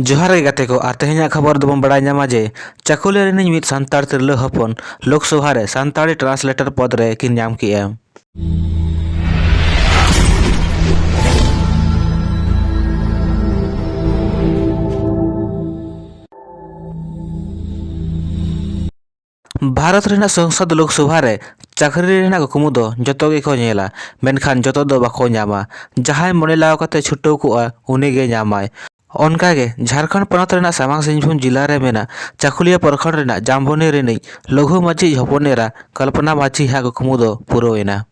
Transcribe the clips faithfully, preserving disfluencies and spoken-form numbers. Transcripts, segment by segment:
ᱡᱚᱦᱟᱨ ᱜᱮ ᱜᱟᱛᱮ ᱠᱚ, ᱟᱨ ᱛᱮᱦᱮᱧᱟᱜ ᱠᱷᱚᱵᱚᱨ ᱫᱚᱵᱚᱱ ᱵᱟᱲᱟᱭ ᱧᱟᱢᱟ ᱡᱮ ᱪᱟᱹᱠᱩᱞᱤᱭᱟᱹ ᱨᱤᱱᱤᱡ ᱢᱤᱫ ᱥᱟᱱᱛᱟᱲ ᱛᱤᱨᱞᱟᱹ ᱦᱚᱯᱚᱱ ᱞᱳᱠᱥᱚᱵᱷᱟ ᱨᱮ ᱥᱟᱱᱛᱟᱲᱤ translator ᱯᱚᱫᱽ ᱨᱮ ᱠᱤᱱ ᱧᱟᱢ ᱠᱮᱜᱼᱟ᱾ ᱵᱷᱟᱨᱚᱛ ᱨᱮᱱᱟᱜ ᱥᱚᱝᱥᱚᱫ ᱞᱳᱠᱥᱚᱵᱷᱟ ᱨᱮ ᱪᱟᱹᱠᱨᱤ ᱨᱮᱱᱟᱜ ᱠᱩᱠᱢᱩ ᱫᱚ ᱡᱚᱛᱚ ᱜᱮᱠᱚ ᱧᱮᱞᱟ, ᱢᱮᱱᱠᱷᱟᱱ ᱡᱚᱛᱚ ᱫᱚ ᱵᱟᱠᱚ ᱧᱟᱢᱟ᱾ ᱡᱟᱦᱟᱸᱭ ᱢᱚᱱᱮ ᱞᱟᱜᱟᱣ ᱠᱟᱛᱮ ᱪᱷᱩᱴᱟᱹᱣ ᱠᱚᱜᱼᱟ, ᱩᱱᱤ ᱜᱮ ᱧᱟᱢᱟᱭ᱾ ᱚᱱᱠᱟ ᱜᱮ ᱡᱷᱟᱲᱠᱷᱚᱸᱰ ᱯᱚᱱᱚᱛ ᱨᱮᱱᱟᱜ ᱥᱟᱢᱟᱝ ᱥᱤᱝᱵᱷᱩᱢ ᱡᱤᱞᱟ ᱨᱮ ᱢᱮᱱᱟᱜ ᱪᱟᱹᱠᱩᱞᱤᱭᱟᱹ ᱯᱨᱚᱠᱷᱚᱸᱰ ᱨᱮᱱᱟᱜ ᱡᱟᱢᱵᱚᱱᱤ ᱨᱤᱱᱤᱡ ᱞᱚᱜᱷᱩ ᱢᱟᱹᱡᱷᱤ ᱦᱚᱯᱚᱱ ᱮᱨᱟ ᱠᱚᱞᱯᱚᱱᱟ ᱢᱟᱹᱡᱷᱤ ᱦᱟᱜ ᱠᱩᱠᱢᱩ ᱫᱚ ᱯᱩᱨᱟᱹᱣ ᱮᱱᱟ᱾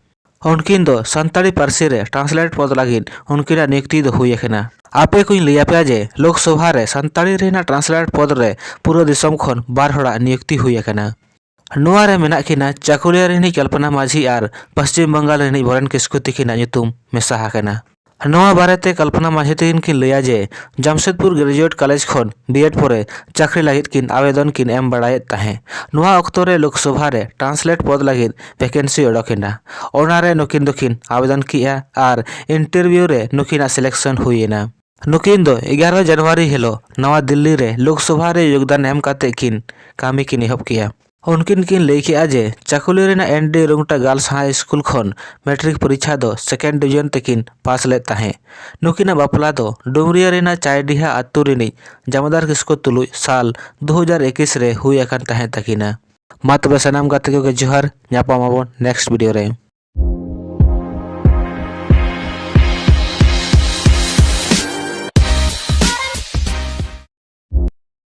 ᱩᱱᱠᱤᱱ ᱫᱚ ᱥᱟᱱᱛᱟᱲᱤ ᱯᱟᱹᱨᱥᱤ ᱨᱮ translate ᱯᱚᱫᱽ ᱞᱟᱹᱜᱤᱫ ᱩᱱᱠᱤᱱᱟᱜ ᱱᱤᱭᱩᱠᱛᱤ ᱫᱚ ᱦᱩᱭ ᱟᱠᱟᱱᱟ᱾ ᱟᱯᱮ ᱠᱚᱧ ᱞᱟᱹᱭ ᱟᱯᱮᱭᱟ ᱡᱮ ᱞᱳᱠᱥᱚᱵᱷᱟ ᱨᱮ ᱥᱟᱱᱛᱟᱲᱤ ᱨᱮᱱᱟᱜ translate ᱯᱚᱫᱽ ᱨᱮ ᱯᱩᱨᱟᱹ ᱫᱤᱥᱚᱢ ᱠᱷᱚᱱ ᱵᱟᱨ ᱦᱚᱲᱟᱜ ᱱᱤᱭᱩᱠᱛᱤ ᱦᱩᱭ ᱟᱠᱟᱱᱟ᱾ ᱱᱚᱣᱟ ᱨᱮ ᱢᱮᱱᱟᱜ ᱠᱤᱱᱟ ᱪᱟᱹᱠᱩᱞᱤᱭᱟᱹ ᱨᱤᱱᱤᱡ ᱠᱚᱞᱯᱚᱱᱟ ᱢᱟᱹᱡᱷᱤ ᱟᱨ ᱯᱚᱥᱪᱤᱢ ᱵᱟᱝᱜᱟᱞ ᱨᱤᱱᱤᱡ ᱵᱚᱨᱮᱱ ᱠᱤᱥᱠᱩ ᱛᱤᱠᱤᱱᱟᱜ ᱧᱩᱛᱩᱢ ᱢᱮᱥᱟ ᱟᱠᱟᱱᱟ᱾ ᱱᱚᱣᱟ ᱵᱟᱨᱮᱛᱮ ᱠᱚᱞᱯᱚᱱᱟ ᱢᱟᱹᱡᱷᱤ ᱛᱤᱠᱤᱱ ᱠᱤᱱ ᱞᱟᱹᱭᱟ ᱡᱮ ᱡᱟᱢᱥᱮᱫᱽᱯᱩᱨ ᱜᱨᱮᱡᱩᱭᱮᱴ ᱠᱚᱞᱮᱡᱽ ᱠᱷᱚᱱ ᱵᱤᱭᱮᱰ ᱯᱚᱨᱮ ᱪᱟᱹᱠᱨᱤ ᱞᱟᱹᱜᱤᱫ ᱠᱤᱱ ᱟᱵᱮᱫᱚᱱ ᱠᱤᱱ ᱮᱢ ᱵᱟᱲᱟᱭᱮᱫ ᱛᱟᱦᱮᱸ᱾ ᱱᱚᱣᱟ ᱚᱠᱛᱚ ᱨᱮ ᱞᱳᱠᱥᱚᱵᱷᱟ ᱨᱮ translate ᱯᱚᱫᱽ ᱞᱟᱹᱜᱤᱫ vacancy ᱚᱰᱚᱠ ᱮᱱᱟ᱾ ᱚᱱᱟ ᱨᱮ ᱱᱩᱠᱤᱱ ᱫᱚᱠᱤᱱ ᱟᱵᱮᱫᱚᱱ ᱠᱮᱜᱼᱟ ᱟᱨ interview ᱨᱮ ᱱᱩᱠᱤᱱᱟᱜ selection ᱦᱩᱭ ᱮᱱᱟ᱾ ᱱᱩᱠᱤᱱ ᱫᱚ ᱮᱜᱟᱨᱚ ᱡᱟᱱᱩᱣᱟᱨᱤ ᱦᱤᱞᱳᱜ ᱱᱟᱣᱟ ᱫᱤᱞᱞᱤ ᱨᱮ ᱞᱳᱠᱥᱚᱵᱷᱟ ᱨᱮ ᱭᱳᱜᱽᱫᱟᱱ ᱮᱢ ᱠᱟᱛᱮ ᱠᱤᱱ ᱠᱟᱹᱢᱤ ᱠᱤᱱ ᱮᱦᱚᱵ ᱠᱮᱜᱼᱟ᱾ ᱩᱱᱠᱤᱱ ᱠᱤᱱ ᱞᱟᱹᱭ ᱠᱮᱜᱼᱟ ᱡᱮ ᱪᱟᱹᱠᱩᱞᱤ ᱨᱮᱱᱟᱜ ᱮᱱ ᱰᱤ ᱨᱩᱝᱴᱟ ᱜᱟᱨᱞᱥ ᱦᱟᱭ ᱥᱠᱩᱞ ᱠᱷᱚᱱ ᱢᱮᱴᱨᱤᱠ ᱯᱚᱨᱤᱠᱷᱟ ᱫᱚ second division ᱛᱮᱠᱤᱱ ᱯᱟᱥ ᱞᱮᱫ ᱛᱟᱦᱮᱸ᱾ ᱱᱩᱠᱤᱱᱟᱜ ᱵᱟᱯᱞᱟ ᱫᱚ ᱰᱩᱢᱨᱤᱭᱟᱹ ᱨᱮᱱᱟᱜ ᱪᱟᱭᱰᱤᱦᱟ ᱟᱹᱛᱩ ᱨᱤᱱᱤᱡ ᱡᱟᱢᱟᱫᱟᱨ ᱠᱤᱥᱠᱩ ᱛᱩᱞᱩᱡ ᱥᱟᱞ ᱫᱩ ᱦᱟᱡᱟᱨ ᱮᱠᱩᱥ ᱨᱮ ᱦᱩᱭ ᱟᱠᱟᱱ ᱛᱟᱦᱮᱸ ᱛᱟᱹᱠᱤᱱᱟ᱾ ᱢᱟ ᱛᱚᱵᱮ ᱥᱟᱱᱟᱢ ᱜᱟᱛᱮ ᱠᱚᱜᱮ ᱡᱚᱦᱟᱨ, ᱧᱟᱯᱟᱢ ᱟᱵᱚᱱ next video ᱨᱮ᱾